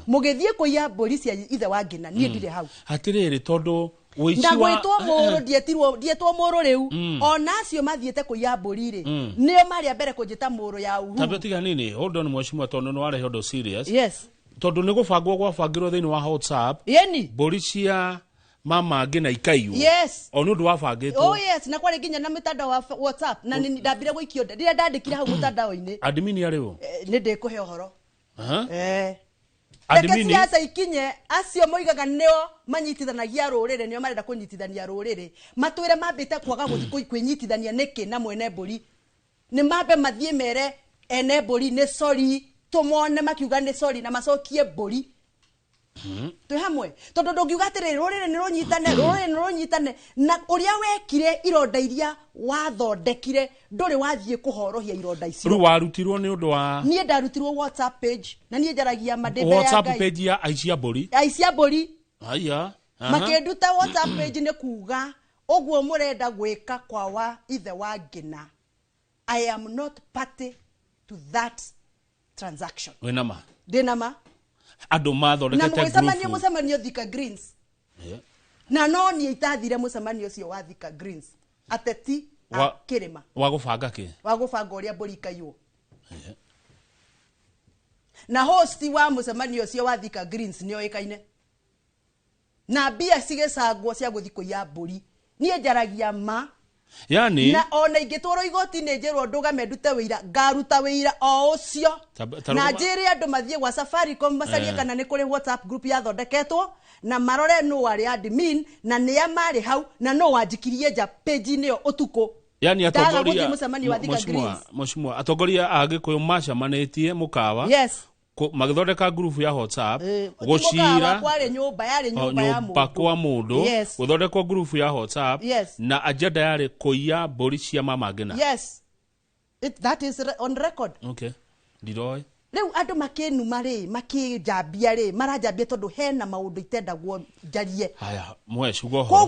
Mũgĩthiĩ kũiya mbũri cia ithe wa Ngĩna, niĩ ndirĩ hau. Atirĩrĩ, tondũ ũici na wa gwĩtwo mũrũ, ndietirwo, ndietwo mũrũ rĩu. Ona acio mathiĩte kũiya mbũri rĩ, nĩo marĩ a mbere kũnjĩta mũrũ ya Uhuru. Tabia tiga nini, hold on, mheshimiwa, tondũ nĩ warehe ũndũ serious. Yes. Tondũ nĩ gũbangwo gwabangirwo thĩinĩ wa WhatsApp, yeni mbũri cia mama ngina ikaiywo. O nĩ ũndũ wabangĩtwo. Oh yes, na kwarĩ nginya na mũtandao wa WhatsApp, na nĩ ndambire gũikio rĩrĩa ndandĩkire hau mũtandao-inĩ. Admin arĩ ũ? Nĩ ndĩkũhe ũhoro. Reke Admin siasa ikinye. Acio moigaga nĩo manyitithanagia rũrĩrĩ, nĩo marenda kũnyitithania rũrĩrĩ, matwĩre mambĩte kwaga gũthiĩ kwĩnyitithania nĩkĩ na mwene mbũri. Nĩ mambe mathiĩ mere ene mbũri nĩ sorry, tũmone makiuga nĩ sorry na macokie mbũri. Twĩ hamwe, tondũ ndũngiuga atĩrĩrĩ, rũrĩrĩ nĩ rũnyitane, rũrĩrĩ nĩ rũnyitane, na ũrĩa wekire ironda iria wathondekire ndũrĩ wathiĩ kũhorohia ironda icio. Rĩu warutirwo nĩ ũndũ wa Niĩ ndarutirwo WhatsApp page, na niĩ njaragia ma ndĩ mbere ya WhatsApp Ngai. Page ya aici a mbũri? Aici a mbũri. Haya. Aha. Makĩnduta WhatsApp page nĩ kuga ũguo mũrenda gwĩka kwa wa ithe wa Ngĩna, I am not party to that transaction. Wĩna ma? Ndĩna ma. Andũ Na mathondekete mũgĩcemania group. mũcemanio Thika Greens, na no niĩ itathire mũcemanio ũcio wa Thika Greens, ateti a kĩrĩma. Wa gũbanga kĩ? Wa gũbanga ũrĩa mbũri ikaiywo. Na host wa mũcemanio ũcio wa Thika Greens nĩ oĩkaine, na mbia cigĩcangwo cia gũthiĩ kũiya mbũri. Niĩ njaragia ma. Yani Na ona ingĩtwarwo igoti-inĩ njĩrwo ndũgame ndute wĩira, ngaruta wĩira o ũcio. Ta Na njĩre njĩre andũ mathiĩ gwa Safaricom macarie kana nĩ kũrĩ WhatsApp group yathondeketwo, na marore nũ warĩ admin na nĩa marĩ hau na nũ wanjikirie nja page-inĩ ĩyo ũtukũ. Yani Ndaga atongoria gũthiĩ mũcemanio wa Thika Mheshimiwa- Greens. Mheshimiwa, atongoria a gĩkũyũ macemanĩtie mũkawa, magĩthondeka ngurubu ya WhatsApp Ti mũkawa, gũcira kwarĩ nyũmba, yarĩ o, nyũmba ya nyũmba mũndũ. kwa mũndũ, gũthondekwo ngurubu ya WhatsApp, na agenda yarĩ kũiya mbũri cia mama ngina. Yes, that is on record. Okay, ndiroĩ. Rĩu andũ makĩnuma rĩ, makĩnjambia rĩ, maranjambia tondũ hena maũndũ itendagwo njarie. Haya, mwesh ugo. Koguo